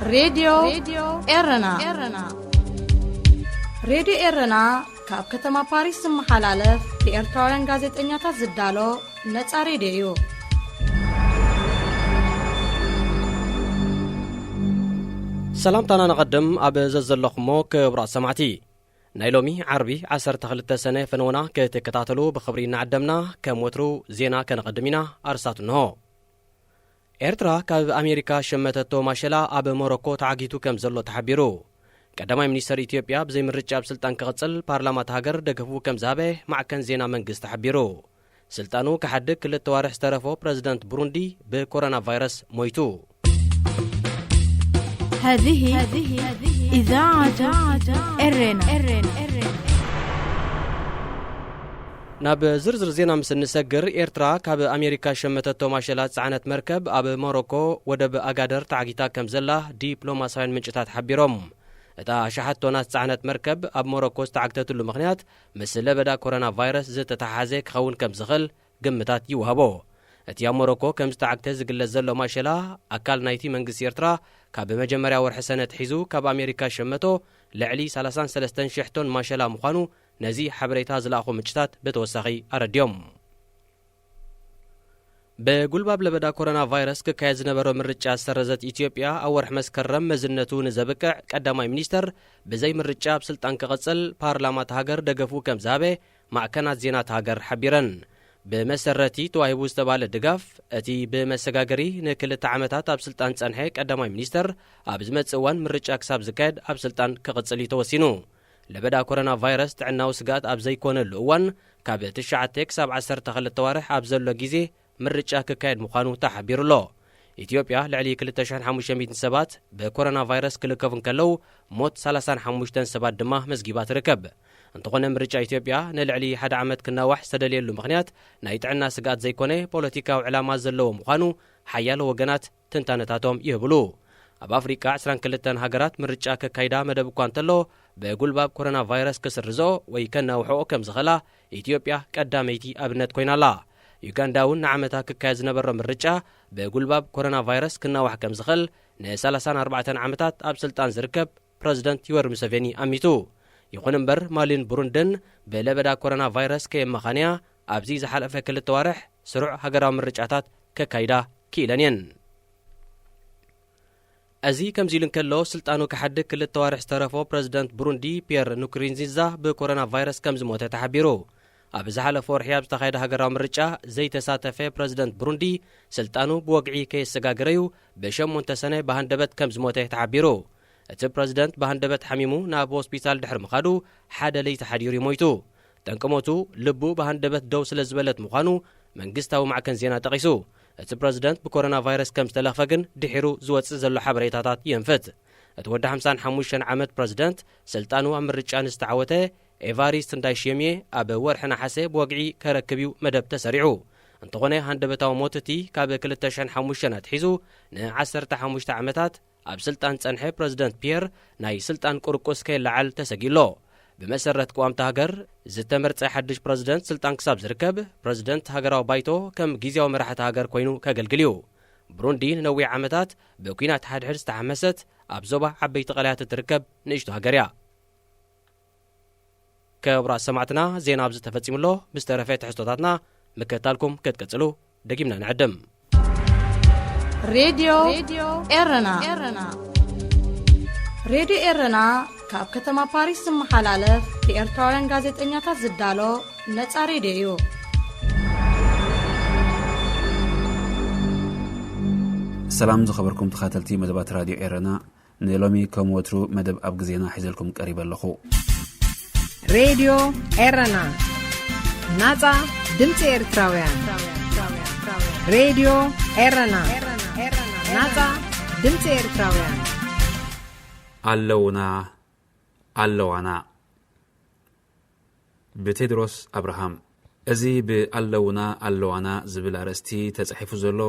ሬድዮ ኤረና። ሬድዮ ኤረና ካብ ከተማ ፓሪስ ዝመሓላለፍ ብኤርትራውያን ጋዜጠኛታት ዝዳሎ ነጻ ሬድዮ እዩ። ሰላምታና ነቐድም ኣብ ዘዘለኹሞ ክቡራት ሰማዕቲ። ናይ ሎሚ ዓርቢ ዓሰርተ ክልተ ሰነ ፈነወና ክትከታተሉ ብኽብሪ እናዓደምና፣ ከም ወትሩ ዜና ከነቐድም ኢና። ኣርስታት እንሆ። ኤርትራ ካብ ኣሜሪካ ሸመተቶ ማሸላ ኣብ ሞሮኮ ተዓጊቱ ከም ዘሎ ተሓቢሩ። ቀዳማይ ሚኒስተር ኢትዮጵያ ብዘይ ምርጫ ኣብ ስልጣን ክቕጽል ፓርላማ እታ ሃገር ደገፉ ከም ዝሃበ ማዕከን ዜና መንግስቲ ሓቢሩ። ስልጣኑ ክሓድግ ክልተ ዋርሕ ዝተረፎ ፕረዚደንት ብሩንዲ ብኮሮና ቫይረስ ሞይቱ። هذه إذاعة إرنا. ናብ ዝርዝር ዜና ምስ እንሰግር፣ ኤርትራ ካብ ኣሜሪካ ሸመተቶ ማሸላ ዝጸዓነት መርከብ ኣብ ሞሮኮ ወደብ ኣጋደር ተዓጊታ ከም ዘላ ዲፕሎማሳውያን ምንጭታት ሓቢሮም። እታ ኣሽሓት ቶናት ዝጸዓነት መርከብ ኣብ ሞሮኮ ዝተዓግተትሉ ምኽንያት ምስ ለበዳ ኮሮና ቫይረስ ዝተተሓሓዘ ክኸውን ከም ዝኽእል ግምታት ይወሃቦ። እቲ ኣብ ሞሮኮ ከም ዝተዓግተ ዝግለጽ ዘሎ ማሸላ፣ ኣካል ናይቲ መንግስቲ ኤርትራ ካብ መጀመርያ ወርሒ ሰነ ኣትሒዙ ካብ ኣሜሪካ ሸመቶ ልዕሊ ሰላሳን ሰለስተን ሽሕ ቶን ማሸላ ምዃኑ ነዚ ሓበሬታ ዝለኣኹ ምንጭታት ብተወሳኺ ኣረድዮም። ብጉልባብ ለበዳ ኮሮና ቫይረስ ክካየድ ዝነበሮ ምርጫ ዝሰረዘት ኢትዮጵያ፣ ኣብ ወርሒ መስከረም መዝነቱ ንዘብቅዕ ቀዳማይ ሚኒስተር ብዘይ ምርጫ ኣብ ስልጣን ክቕጽል ፓርላማ እታ ሃገር ደገፉ ከም ዝሃበ ማዕከናት ዜና እታ ሃገር ሓቢረን። ብመሰረቲ ተዋሂቡ ዝተባለ ድጋፍ፣ እቲ ብመሰጋገሪ ንክልተ ዓመታት ኣብ ስልጣን ዝጸንሐ ቀዳማይ ሚኒስተር፣ ኣብ ዝመጽእ እዋን ምርጫ ክሳብ ዝካየድ ኣብ ስልጣን ክቕጽል እዩ ተወሲኑ። ለበዳ ኮሮና ቫይረስ ጥዕናዊ ስግኣት ኣብ ዘይኮነሉ እዋን፣ ካብ ትሽዓተ ክሳብ ዓሰርተ ክልተ ዋርሕ ኣብ ዘሎ ግዜ ምርጫ ክካየድ ምዃኑ ተሓቢሩ ኣሎ። ኢትዮጵያ ልዕሊ ክልተ ሽሕን ሓሙሽተ ሚእትን ሰባት ብኮሮና ቫይረስ ክልከፉ እንከለዉ፣ ሞት ሰላሳን ሓሙሽተን ሰባት ድማ መዝጊባ ትርከብ። እንተኾነ፣ ምርጫ ኢትዮጵያ ንልዕሊ ሓደ ዓመት ክናዋሕ ዝተደልየሉ ምኽንያት ናይ ጥዕና ስግኣት ዘይኮነ፣ ፖለቲካዊ ዕላማ ዘለዎ ምዃኑ ሓያሎ ወገናት ትንታነታቶም ይህብሉ። ኣብ ኣፍሪቃ ዕስራን ክልተን ሃገራት ምርጫ ከካይዳ መደብ እኳ እንተሎ፣ ብጉልባብ ኮሮና ቫይረስ ክስርዝኦ ወይ ከናውሕኦ ከም ዝኽእላ ኢትዮጵያ ቀዳመይቲ ኣብነት ኮይና ኣላ። ዩጋንዳ እውን ንዓመታ ክካየድ ዝነበሮ ምርጫ ብጉልባብ ኮሮና ቫይረስ ክናዋሕ ከም ዝኽእል ንሰላሳን ኣርባዕተን ዓመታት ኣብ ስልጣን ዝርከብ ፕረዚደንት ዮወሪ ሙሰቬኒ ኣሚቱ። ይኹን እምበር፣ ማሊን ብሩንድን ብለበዳ ኮሮና ቫይረስ ከየመኻንያ ኣብዚ ዝሓለፈ ክልተ ዋርሕ ስሩዕ ሃገራዊ ምርጫታት ከካይዳ ክኢለን እየን። እዚ ከምዚ ኢሉ እንከሎ፣ ስልጣኑ ክሓድግ ክልተ ዋርሕ ዝተረፎ ፕረዚደንት ብሩንዲ ፒየር ንኩሩንዚዛ ብኮሮና ቫይረስ ከም ዝሞተ ተሓቢሩ። ኣብ ዝሓለፈ ወርሒ ኣብ ዝተኻየደ ሃገራዊ ምርጫ ዘይተሳተፈ ፕረዚደንት ብሩንዲ፣ ስልጣኑ ብወግዒ ከየሰጋገረዩ ብሸሞንተ ሰነ ብሃንደበት ከም ዝሞተ ተሓቢሩ። እቲ ፕረዚደንት ብሃንደበት ሓሚሙ ናብ ሆስፒታል ድሕሪ ምኻዱ፣ ሓደ ለይቲ ሓዲሩ እዩ ሞይቱ። ጠንቂ ሞቱ፣ ልቡ ብሃንደበት ደው ስለ ዝበለት ምዃኑ መንግስታዊ ማዕከን ዜና ጠቒሱ። እቲ ፕረዚደንት ብኮሮና ቫይረስ ከም ዝተለኽፈ ግን ድሒሩ ዝወጽእ ዘሎ ሓበሬታታት የንፍት። እቲ ወዲ ሓምሳን ሓሙሽተን ዓመት ፕረዚደንት፣ ስልጣኑ ኣብ ምርጫ ንዝተዓወተ ኤቫሪስት እንዳይሽየምየ ኣብ ወርሒ ነሓሰ ብወግዒ ከረክብ እዩ መደብ ተሰሪዑ። እንተኾነ፣ ሃንደበታዊ ሞት እቲ ካብ ክልተ ሽሕን ሓሙሽተን ኣትሒዙ ንዓሰርተ ሓሙሽተ ዓመታት ኣብ ስልጣን ዝጸንሐ ፕረዚደንት ፒየር ናይ ስልጣን ቁርቁስ ከየለዓል ተሰጊኡ ኣሎ። ብመሰረት ቅዋም እታ ሃገር፣ ዝተመርጸ ሓድሽ ፕረዚደንት ስልጣን ክሳብ ዝርከብ፣ ፕረዚደንት ሃገራዊ ባይቶ ከም ግዝያዊ መራሒ እታ ሃገር ኮይኑ ከገልግል እዩ። ብሩንዲ ንነዊሕ ዓመታት ብኲናት ሓድሕድ ዝተሓመሰት፣ ኣብ ዞባ ዓበይቲ ቀላያት እትርከብ ንእሽቶ ሃገር እያ። ክቡራት ሰማዕትና፣ ዜና ኣብዚ ተፈጺሙ ኣሎ። ብዝተረፈ ትሕዝቶታትና ምክትታልኩም ክትቅጽሉ ደጊምና ንዕድም። ሬድዮ ኤረና። ሬድዮ ኤረና ካብ ከተማ ፓሪስ ዝመሓላለፍ ብኤርትራውያን ጋዜጠኛታት ዝዳሎ ነጻ ሬድዮ እዩ። ሰላም ዝኸበርኩም ተኻተልቲ መደባት ራድዮ ኤረና፣ ንሎሚ ከም ወትሩ መደብ ኣብ ግዜና ሒዘልኩም ቀሪበ ኣለኹ። ሬድዮ ኤረና፣ ናጻ ድምጺ ኤርትራውያን። ሬድዮ ኤረና፣ ናጻ ድምጺ ኤርትራውያን። ኣለውና፣ ኣለዋና። ብቴድሮስ ኣብርሃም። እዚ ብኣለውና ኣለዋና ዝብል ኣርእስቲ ተጻሒፉ ዘሎ፣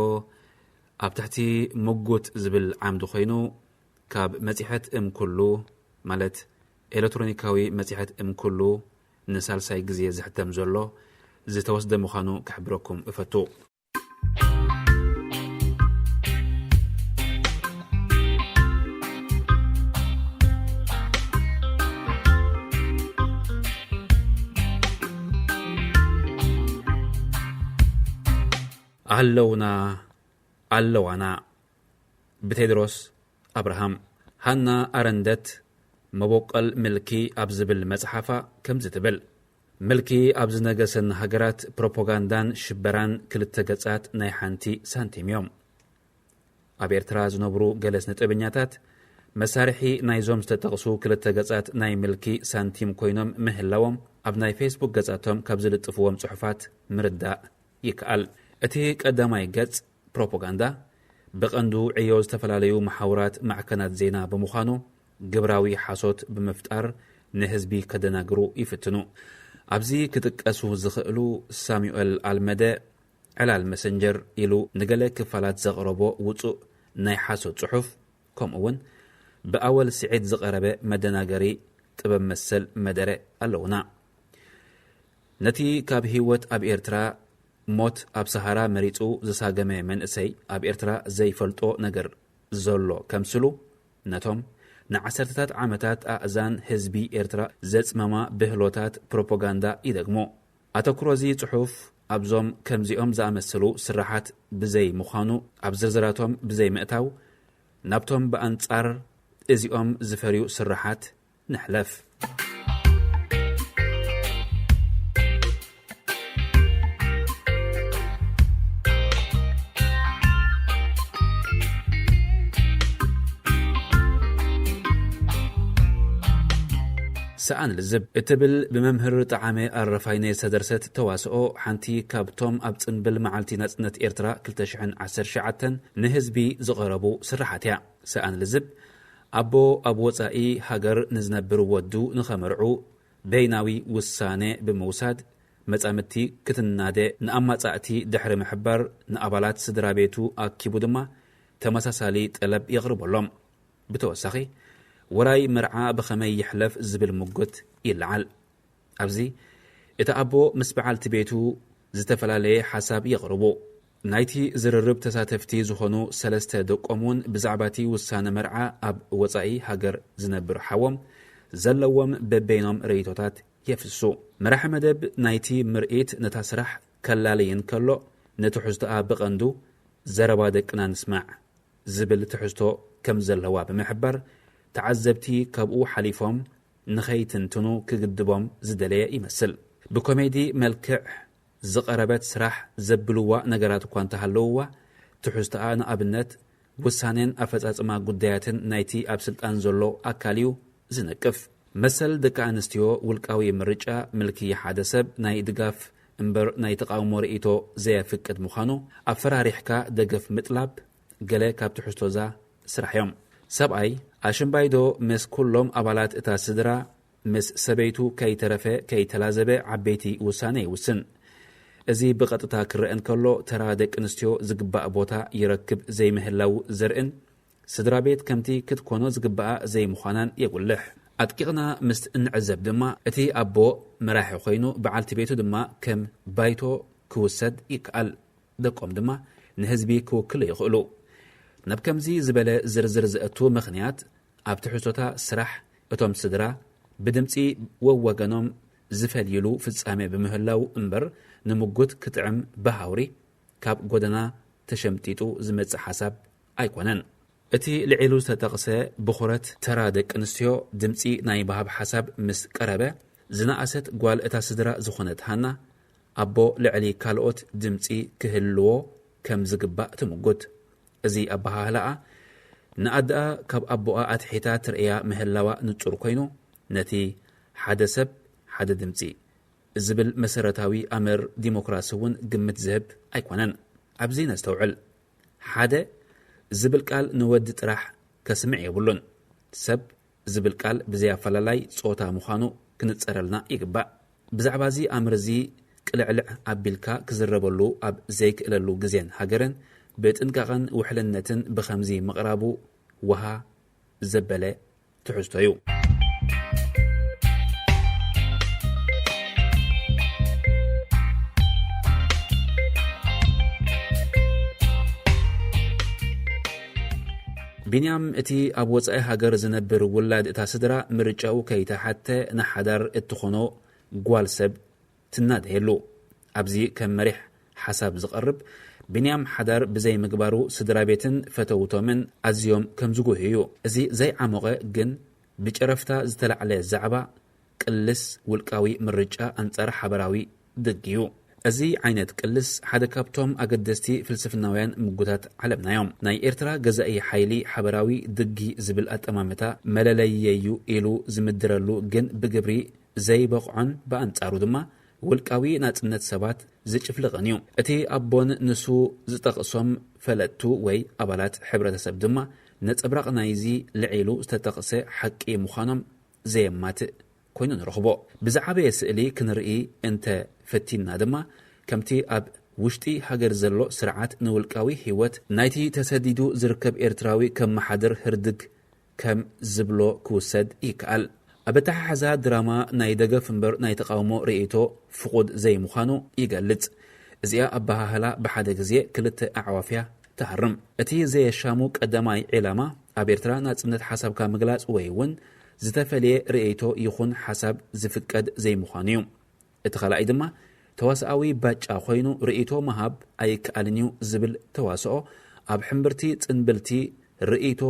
ኣብ ትሕቲ ምጉት ዝብል ዓምዲ ኮይኑ፣ ካብ መጺሐት እም ኩሉ፣ ማለት ኤለክትሮኒካዊ መጺሐት እም ኩሉ፣ ንሳልሳይ ግዜ ዝሕተም ዘሎ ዝተወስደ ምዃኑ ክሕብረኩም እፈቱ። ኣለውና ኣለዋና። ብቴድሮስ ኣብርሃም። ሃና ኣረንደት መቦቀል ምልኪ ኣብ ዝብል መጽሓፋ ከምዚ ትብል፣ ምልኪ ኣብ ዝነገሰን ሃገራት ፕሮፓጋንዳን ሽበራን ክልተ ገጻት ናይ ሓንቲ ሳንቲም እዮም። ኣብ ኤርትራ ዝነብሩ ገለ ስነጥበበኛታት መሳርሒ ናይዞም ዝተጠቕሱ ክልተ ገጻት ናይ ምልኪ ሳንቲም ኮይኖም ምህላዎም ኣብ ናይ ፌስቡክ ገጻቶም ካብ ዝልጥፍዎም ጽሑፋት ምርዳእ ይከኣል። እቲ ቀዳማይ ገጽ ፕሮፓጋንዳ ብቐንዱ ዕዮ ዝተፈላለዩ መሓውራት ማዕከናት ዜና ብምዃኑ፣ ግብራዊ ሓሶት ብምፍጣር ንህዝቢ ከደናግሩ ይፍትኑ። ኣብዚ ክጥቀሱ ዝኽእሉ ሳሙኤል ኣልመደ ዕላል መሰንጀር ኢሉ ንገለ ክፋላት ዘቕረቦ ውጹእ ናይ ሓሶት ጽሑፍ፣ ከምኡ'ውን ብኣወል ስዒድ ዝቐረበ መደናገሪ ጥበብ መሰል መደረ ኣለውና። ነቲ ካብ ህይወት ኣብ ኤርትራ ሞት ኣብ ሰሃራ መሪጹ ዝሳገመ መንእሰይ ኣብ ኤርትራ ዘይፈልጦ ነገር ዘሎ ከምስሉ፣ ነቶም ንዓሰርተታት ዓመታት ኣእዛን ህዝቢ ኤርትራ ዘጽመማ ብህሎታት ፕሮፓጋንዳ ይደግሞ። ኣተኩሮ እዚ ጽሑፍ ኣብዞም ከምዚኦም ዝኣመሰሉ ስራሓት ብዘይ ምዃኑ፣ ኣብ ዝርዝራቶም ብዘይ ምእታው፣ ናብቶም ብኣንጻር እዚኦም ዝፈርዩ ስራሓት ንሕለፍ። ሰኣን ልዝብ እትብል ብመምህር ጠዓመ ኣረፋይነ ዝተደርሰት ተዋስኦ፣ ሓንቲ ካብቶም ኣብ ጽንብል መዓልቲ ናጽነት ኤርትራ ክልተ ሽሕን ዓሰርተ ትሽዓተን ንህዝቢ ዝቐረቡ ስራሓት እያ። ሰኣን ልዝብ፣ ኣቦ ኣብ ወጻኢ ሃገር ንዝነብር ወዱ ንኸመርዑ በይናዊ ውሳነ ብምውሳድ፣ መጻምድቲ ክትናደ፣ ንኣማጻእቲ ድሕሪ ምሕባር፣ ንኣባላት ስድራ ቤቱ ኣኪቡ ድማ ተመሳሳሊ ጠለብ የቕርበሎም። ብተወሳኺ፣ ውራይ መርዓ ብኸመይ ይሕለፍ ዝብል ምጉት ይለዓል። ኣብዚ፣ እቲ ኣቦ ምስ በዓልቲ ቤቱ ዝተፈላለየ ሓሳብ የቕርቡ። ናይቲ ዝርርብ ተሳተፍቲ ዝኾኑ ሰለስተ ደቆም እውን ብዛዕባቲ ውሳነ መርዓ ኣብ ወጻኢ ሃገር ዝነብር ሓዎም ዘለዎም በበይኖም ርእይቶታት የፍሱ። መራሒ መደብ ናይቲ ምርኢት ነታ ስራሕ ከላልይ እንከሎ፣ ንትሕዝቶኣ ብቐንዱ "ዘረባ ደቅና ንስማዕ" ዝብል ትሕዝቶ ከም ዘለዋ ብምሕባር፣ ተዓዘብቲ ካብኡ ሓሊፎም ንኸይትንትኑ ክግድቦም ዝደለየ ይመስል። ብኮሜዲ መልክዕ ዝቐረበት ስራሕ ዘብልዋ ነገራት እኳ እንተሃለውዋ፣ ትሕዝቶኣ፣ ንኣብነት፣ ውሳኔን ኣፈጻጽማ ጉዳያትን ናይቲ ኣብ ስልጣን ዘሎ ኣካል እዩ ዝነቅፍ። መሰል ደቂ ኣንስትዮ፣ ውልቃዊ ምርጫ፣ ምልኪ ሓደ ሰብ፣ ናይ ድጋፍ እምበር ናይ ተቓውሞ ርእይቶ ዘየፍቅድ ምዃኑ፣ ኣፈራሪሕካ ደገፍ ምጥላብ፣ ገለ ካብ ትሕዝቶዛ ስራሕ እዮም። ሰብኣይ፣ ኣሽምባይዶ ምስ ኩሎም ኣባላት እታ ስድራ፣ ምስ ሰበይቱ ከይተረፈ ከይተላዘበ ዓበይቲ ውሳነ ይውስን። እዚ ብቐጥታ ክረአ እንከሎ፣ ተራ ደቂ ኣንስትዮ ዝግባእ ቦታ ይረክብ ዘይምህላው ዘርእን፣ ስድራ ቤት ከምቲ ክትኮኖ ዝግባኣ ዘይምዃናን የጉልሕ። ኣጥቂቕና ምስ እንዕዘብ ድማ፣ እቲ ኣቦ መራሒ ኮይኑ፣ በዓልቲ ቤቱ ድማ ከም ባይቶ ክውሰድ ይከኣል። ደቆም ድማ ንህዝቢ ክውክሉ ይኽእሉ። ናብ ከምዚ ዝበለ ዝርዝር ዘእቱ ምኽንያት፣ ኣብ ትሕዝቶታ ስራሕ እቶም ስድራ ብድምጺ ወወገኖም ዝፈልይሉ ፍጻሜ ብምህላው እምበር፣ ንምጉት ክጥዕም ብሃውሪ ካብ ጎደና ተሸምጢጡ ዝመጽእ ሓሳብ ኣይኮነን። እቲ ልዒሉ ዝተጠቕሰ ብኹረት ተራ ደቂ ኣንስትዮ ድምጺ ናይ ምሃብ ሓሳብ ምስ ቀረበ፣ ዝነኣሰት ጓል እታ ስድራ ዝኾነት ሃና፣ ኣቦ ልዕሊ ካልኦት ድምጺ ክህልዎ ከም ዝግባእ ትምጉት። እዚ ኣበሃህላኣ፣ ንኣደኣ ካብ ኣቦኣ ኣትሒታ ትርእያ ምህላዋ ንጹር ኮይኑ፣ ነቲ "ሓደ ሰብ፣ ሓደ ድምጺ" ዝብል መሰረታዊ ኣምር ዲሞክራሲ እውን ግምት ዝህብ ኣይኮነን። ኣብዚ ነስተውዕል። "ሓደ" ዝብል ቃል ንወዲ ጥራሕ ከስምዕ የብሉን። "ሰብ" ዝብል ቃል ብዘይ ኣፈላላይ ጾታ ምዃኑ ክንጸረልና ይግባእ። ብዛዕባ እዚ ኣምር እዚ ቅልዕልዕ ኣቢልካ ክዝረበሉ ኣብ ዘይክእለሉ ግዜን ሃገርን፣ ብጥንቃቐን ውሕልነትን ብኸምዚ ምቕራቡ ወሃ ዘበለ ትሕዝቶ እዩ። ቢንያም፣ እቲ ኣብ ወጻኢ ሃገር ዝነብር ውላድ እታ ስድራ፣ ምርጫኡ ከይተሓተ ንሓዳር እትኾኖ ጓል ሰብ ትናደየሉ። ኣብዚ ከም መሪሕ ሓሳብ ዝቐርብ፣ ቢንያም ሓዳር ብዘይምግባሩ ስድራ ቤትን ፈተውቶምን ኣዝዮም ከም ዝጉህዩ እዩ። እዚ ዘይዓሞቐ ግን ብጨረፍታ ዝተላዕለ ዛዕባ ቅልስ ውልቃዊ ምርጫ ኣንጻር ሓበራዊ ድግ እዩ። እዚ ዓይነት ቅልስ ሓደ ካብቶም ኣገደስቲ ፍልስፍናውያን ምጉታት ዓለምና እዮም። ናይ ኤርትራ ገዛኢ ሓይሊ ሓበራዊ ድጊ ዝብል ኣጠማምታ መለለየዩ ኢሉ ዝምድረሉ ግን ብግብሪ ዘይበቕዖን ብኣንጻሩ ድማ ውልቃዊ ናጽነት ሰባት ዝጭፍልቕን እዩ። እቲ ኣቦን ንሱ ዝጠቕሶም ፈለጥቱ ወይ ኣባላት ሕብረተሰብ ድማ ነጸብራቕ ናይዚ ልዒሉ ዝተጠቕሰ ሓቂ ምዃኖም ዘየማትእ ኮይኑ ንረኽቦ። ብዝዓበየ ስእሊ ክንርኢ እንተ ፈቲንና ድማ ከምቲ ኣብ ውሽጢ ሃገር ዘሎ ስርዓት ንውልቃዊ ህይወት ናይቲ ተሰዲዱ ዝርከብ ኤርትራዊ ከመሓድር ህርድግ ከም ዝብሎ ክውሰድ ይከኣል። ኣብ ኣተሓሕዛ ድራማ ናይ ደገፍ እምበር ናይ ተቓውሞ ርእይቶ ፍቑድ ዘይምዃኑ ይገልጽ። እዚኣ ኣበሃህላ ብሓደ ግዜ ክልተ ኣዕዋፍ እያ ትሃርም። እቲ ዘየሻሙ ቀዳማይ ዒላማ ኣብ ኤርትራ ናጽነት ሓሳብካ ምግላጽ ወይ እውን ዝተፈልየ ርእይቶ ይኹን ሓሳብ ዝፍቀድ ዘይምዃኑ እዩ። እቲ ካልኣይ ድማ ተዋስኣዊ ባጫ ኮይኑ ርእይቶ ምሃብ ኣይከኣልን እዩ ዝብል ተዋስኦ ኣብ ሕምብርቲ ጽንብልቲ ርእይቶ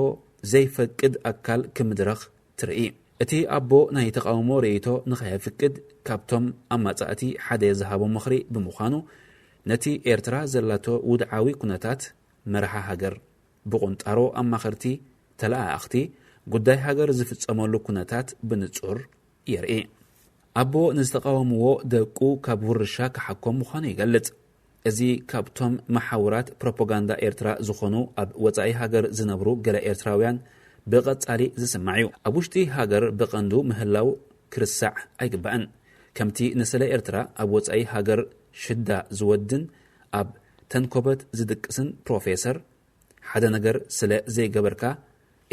ዘይፈቅድ ኣካል ክምድረኽ ትርኢ። እቲ ኣቦ ናይ ተቓውሞ ርእይቶ ንኸየፍቅድ ካብቶም ኣማጻእቲ ሓደ ዝሃቦ ምኽሪ ብምዃኑ ነቲ ኤርትራ ዘላቶ ውድዓዊ ኩነታት መርሓ ሃገር ብቁንጣሮ ኣማኸርቲ ተለኣኣኽቲ ጉዳይ ሃገር ዝፍጸመሉ ኩነታት ብንጹር የርኢ። ኣቦ ንዝተቓወምዎ ደቁ ካብ ውርሻ ክሓኮም ምዃኑ ይገልጽ። እዚ ካብቶም መሓውራት ፕሮፓጋንዳ ኤርትራ ዝኾኑ ኣብ ወጻኢ ሃገር ዝነብሩ ገለ ኤርትራውያን ብቐጻሊ ዝስማዕ እዩ። ኣብ ውሽጢ ሃገር ብቐንዱ ምህላው ክርስዕ ኣይግባእን። ከምቲ ንስለ ኤርትራ ኣብ ወጻኢ ሃገር ሽዳ ዝወድን ኣብ ተንኮበት ዝድቅስን ፕሮፌሰር ሓደ ነገር ስለ ዘይገበርካ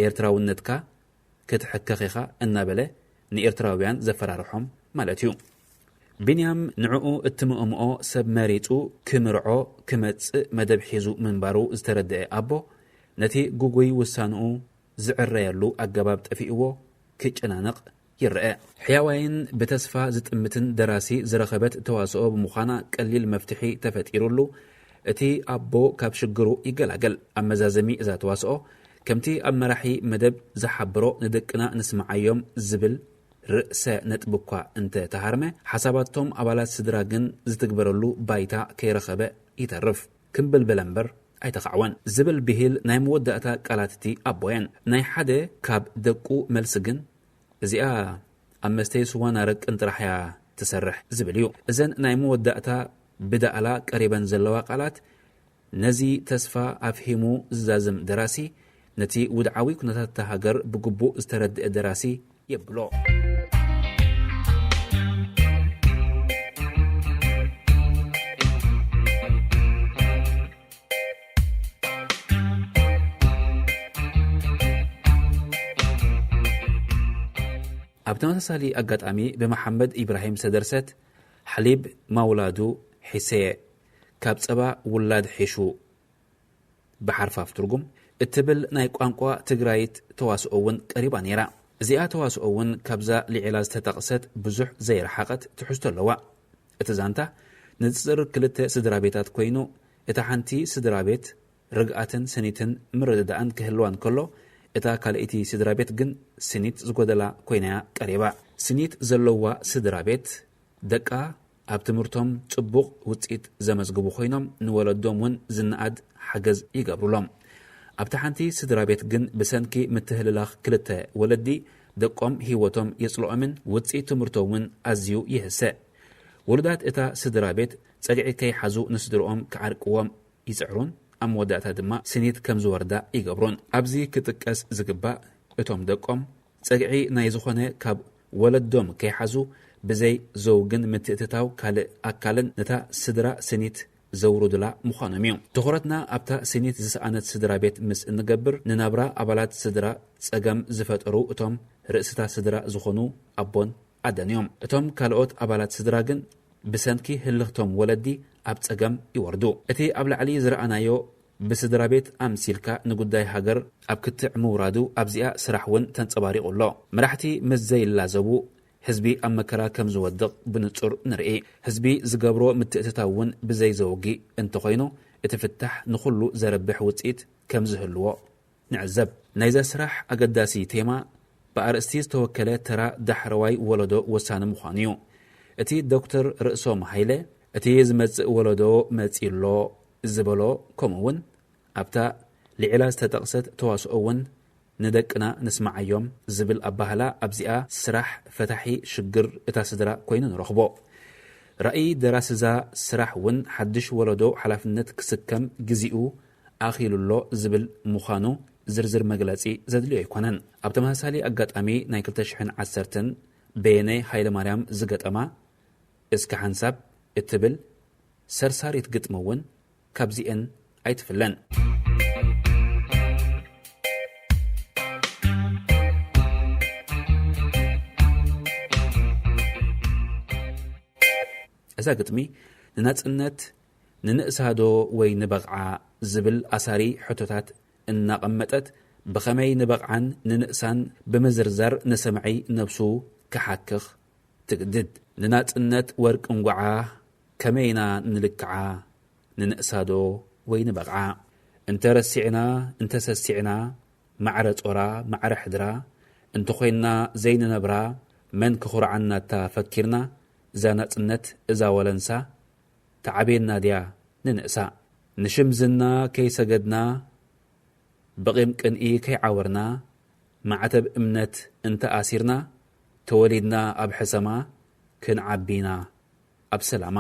ኤርትራውነትካ ክትሕከኽ ኢኻ እናበለ ንኤርትራውያን ዘፈራርሖም ማለት እዩ። ቢንያም ንዕኡ እትምእምኦ ሰብ መሪጹ ክምርዖ ክመጽእ መደብ ሒዙ ምንባሩ ዝተረድአ ኣቦ ነቲ ግጉይ ውሳንኡ ዝዕረየሉ ኣገባብ ጠፊእዎ ክጨናነቕ ይረአ። ሕያዋይን ብተስፋ ዝጥምትን ደራሲ ዝረኸበት ተዋስኦ ብምዃና ቀሊል መፍትሒ ተፈጢሩሉ እቲ ኣቦ ካብ ሽግሩ ይገላገል። ኣብ መዛዘሚ እዛ ተዋስኦ ከምቲ ኣብ መራሒ መደብ ዝሓብሮ ንደቅና ንስምዓዮም ዝብል ርእሰ ነጥቢ እኳ እንተ ተሃርመ ሓሳባቶም ኣባላት ስድራ ግን ዝትግበረሉ ባይታ ከይረኸበ ይተርፍ። ክምብልብለ እምበር ኣይተኻዕወን ዝብል ብሂል ናይ መወዳእታ ቃላት እቲ ኣቦየን። ናይ ሓደ ካብ ደቁ መልሲ ግን እዚኣ ኣብ መስተይ ስዋን ኣረቅን ጥራሕ እያ ትሰርሕ ዝብል እዩ። እዘን ናይ መወዳእታ ብዳእላ ቀሪበን ዘለዋ ቃላት ነዚ ተስፋ ኣፍሂሙ ዝዛዝም ደራሲ ነቲ ውድዓዊ ኩነታት እታ ሃገር ብግቡእ ዝተረድአ ደራሲ የብሎ። ኣብ ተመሳሳሊ ኣጋጣሚ ብመሓመድ ኢብራሂም ዝተደርሰት ሓሊብ ማውላዱ ሒሰየ ካብ ጸባ ውላድ ሒሹ ብሓርፋፍ ትርጉም እትብል ናይ ቋንቋ ትግራይት ተዋስኦ እውን ቀሪባ ነይራ። እዚኣ ተዋስኦ እውን ካብዛ ልዒላ ዝተጠቕሰት ብዙሕ ዘይረሓቐት ትሕዝቶ ኣለዋ። እቲ ዛንታ ንጽጽር ክልተ ስድራ ቤታት ኮይኑ እታ ሓንቲ ስድራ ቤት ርግኣትን ስኒትን ምርድዳእን ክህልዋ እንከሎ እታ ካልኣይቲ ስድራ ቤት ግን ስኒት ዝጎደላ ኮይናያ ቀሪባ። ስኒት ዘለዋ ስድራ ቤት ደቃ ኣብ ትምህርቶም ጽቡቕ ውጽኢት ዘመዝግቡ ኮይኖም ንወለዶም እውን ዝነኣድ ሓገዝ ይገብሩሎም። ኣብታ ሓንቲ ስድራ ቤት ግን ብሰንኪ ምትህልላኽ ክልተ ወለዲ ደቆም ህይወቶም የጽልኦምን ውጽኢት ትምህርቶም እውን ኣዝዩ ይህሰ። ውሉዳት እታ ስድራ ቤት ጸግዒ ከይሓዙ ንስድርኦም ክዓርቅዎም ይጽዕሩን ኣብ መወዳእታ ድማ ስኒት ከም ዝወርዳ ይገብሩን። ኣብዚ ክጥቀስ ዝግባእ እቶም ደቆም ጸግዒ ናይ ዝኾነ ካብ ወለዶም ከይሓዙ ብዘይ ዘውግን ምትእትታው ካልእ ኣካልን ነታ ስድራ ስኒት ዘውርዱላ ምዃኖም እዩ። ትኹረትና ኣብታ ስኒት ዝሰኣነት ስድራ ቤት ምስ እንገብር ንናብራ ኣባላት ስድራ ጸገም ዝፈጠሩ እቶም ርእስታ ስድራ ዝኾኑ ኣቦን ኣደን እዮም። እቶም ካልኦት ኣባላት ስድራ ግን ብሰንኪ ህልኽቶም ወለዲ ኣብ ጸገም ይወርዱ። እቲ ኣብ ላዕሊ ዝረኣናዮ ብስድራ ቤት ኣምሲልካ ንጉዳይ ሃገር ኣብ ክትዕ ምውራዱ ኣብዚኣ ስራሕ እውን ተንጸባሪቑ ኣሎ። መራሕቲ ምስ ዘይላዘቡ ህዝቢ ኣብ መከራ ከም ዝወድቕ ብንጹር ንርኢ። ህዝቢ ዝገብሮ ምትእትታው እውን ብዘይ ዘውጊ እንተኾይኑ እቲ ፍታሕ ንኹሉ ዘረብሕ ውጽኢት ከም ዝህልዎ ንዕዘብ። ናይዛ ስራሕ ኣገዳሲ ቴማ ብኣርእስቲ ዝተወከለ ተራ ዳሕረዋይ ወለዶ ወሳኒ ምዃኑ እዩ። እቲ ዶክተር ርእሶም ሃይለ እቲ ዝመጽእ ወለዶ መጺእሎ ዝበሎ ከምኡ እውን ኣብታ ልዒላ ዝተጠቕሰት ተዋስኦ እውን ንደቅና ንስምዓዮም ዝብል ኣባህላ ኣብዚኣ ስራሕ ፈታሒ ሽግር እታ ስድራ ኮይኑ ንረኽቦ። ራእይ ደራስዛ ስራሕ እውን ሓድሽ ወለዶ ሓላፍነት ክስከም ግዚኡ ኣኺሉሎ ዝብል ምዃኑ ዝርዝር መግለጺ ዘድልዮ ኣይኮነን። ኣብ ተመሳሳሊ ኣጋጣሚ ናይ ክልተ ሽሕን ዓሰርተን በየነ ሃይለማርያም ዝገጠማ እስከ ሓንሳብ እትብል ሰርሳሪት ግጥሚ እውን ካብዚኤን ኣይትፍለን። እዛ ግጥሚ ንናጽነት ንንእሳዶ ወይ ንበቕዓ ዝብል ኣሳሪ ሕቶታት እናቐመጠት ብኸመይ ንበቕዓን ንንእሳን ብምዝርዛር ንሰምዒ ነብሱ ክሓክኽ ትግድድ። ንናጽነት ወርቂ እንጓዓ ከመይ ኢና ንልክዓ? ንንእሳዶ ወይ ንበቕዓ? እንተ ረሲዕና እንተ ሰሲዕና ማዕረ ጾራ ማዕረ ሕድራ እንተኾይንና ዘይንነብራ መን ክኹርዓናታ ፈኪርና እዛ ናጽነት እዛ ወለንሳ ተዓብየና ድያ ንንእሳ? ንሽም ዝና ከይሰገድና ብቒም ቅንኢ ከይዓወርና ማዕተብ እምነት እንተ ኣሲርና ተወሊድና ኣብ ሕሰማ ክንዓቢ ኢና ኣብ ሰላማ።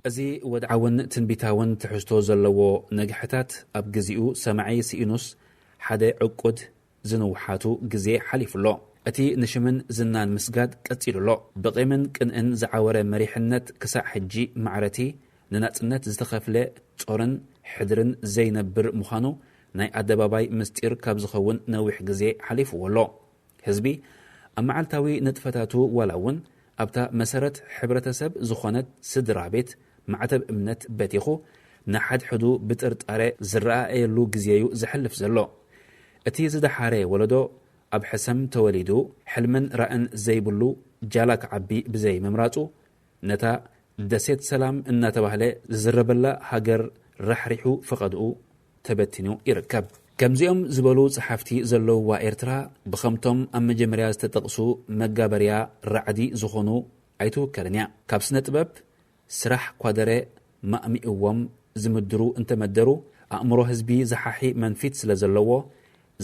እዚ ወድዓውን ትንቢታውን ትሕዝቶ ዘለዎ ነግሕታት ኣብ ግዚኡ ሰማዒ ስኢኑስ ሓደ ዕቁድ ዝንውሓቱ ግዜ ሓሊፉ ኣሎ። እቲ ንሽምን ዝናን ምስጋድ ቀጺሉ ኣሎ። ብቒምን ቅንእን ዝዓወረ መሪሕነት ክሳዕ ሕጂ ማዕረቲ ንናጽነት ዝተኸፍለ ጾርን ሕድርን ዘይነብር ምዃኑ ናይ ኣደባባይ ምስጢር ካብ ዝኸውን ነዊሕ ግዜ ሓሊፍዎ ኣሎ። ህዝቢ ኣብ መዓልታዊ ንጥፈታቱ ዋላ እውን ኣብታ መሰረት ሕብረተሰብ ዝኾነት ስድራ ቤት ማዕተብ እምነት በቲኹ ንሓድሕዱ ብጥርጣረ ዝረኣየሉ ግዜዩ ዘሕልፍ ዘሎ። እቲ ዝደሓረ ወለዶ ኣብ ሕሰም ተወሊዱ ሕልምን ራእን ዘይብሉ ጃላ ክዓቢ ብዘይ ምምራጹ ነታ ደሴት ሰላም እናተባህለ ዝዝረበላ ሃገር ራሕሪሑ ፈቐድኡ ተበቲኑ ይርከብ። ከምዚኦም ዝበሉ ጸሓፍቲ ዘለውዋ ኤርትራ ብኸምቶም ኣብ መጀመርያ ዝተጠቕሱ መጋበርያ ራዕዲ ዝኾኑ ኣይትውከልን እያ። ካብ ስነ ጥበብ ስራሕ ኳደረ ማእሚእዎም ዝምድሩ እንተመደሩ ኣእምሮ ህዝቢ ዝሓሒ መንፊት ስለ ዘለዎ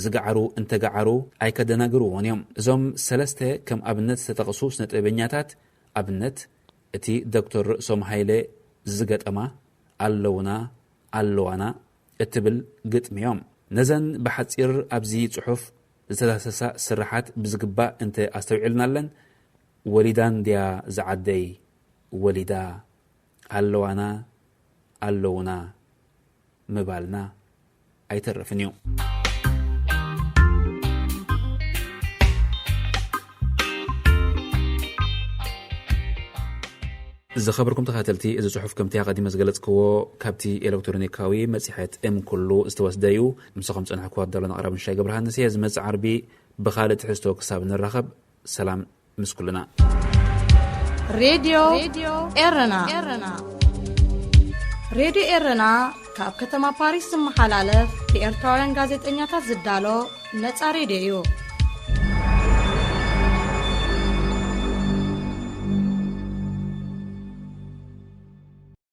ዝገዓሩ እንተገዓሩ ኣይከደናግርዎን እዮም። እዞም ሰለስተ ከም ኣብነት ዝተጠቕሱ ስነ ጥበበኛታት ኣብነት እቲ ዶክተር ርእሶም ሃይለ ዝገጠማ ኣለውና ኣለዋና እትብል ግጥሚ እዮም። ነዘን ብሓጺር ኣብዚ ጽሑፍ ዝተዳሰሳ ስርሓት ብዝግባእ እንተ ኣስተውዒልናለን ወሊዳን ድያ ዝዓደይ ወሊዳ ኣለዋና ኣለውና ምባልና ኣይተርፍን እዩ። ዝኸበርኩም ተኸታተልቲ፣ እዚ ጽሑፍ ከምቲ ኣቐዲመ ዝገለጽክዎ ካብቲ ኤሌክትሮኒካዊ መጽሔት እም ኩሉ ዝተወስደ እዩ። ምሳኹም ጸናሕኩ ኣዳሎን ኣቕራብን ሻይ ገብረሃንስ እየ። ዝመጽእ ዓርቢ ብኻልእ ትሕዝቶ ክሳብ ንራኸብ ሰላም ምስ ኩልና። ሬድዮ ኤረና። ሬድዮ ኤረና ካብ ከተማ ፓሪስ ዝመሓላለፍ ብኤርትራውያን ጋዜጠኛታት ዝዳሎ ነጻ ሬድዮ እዩ።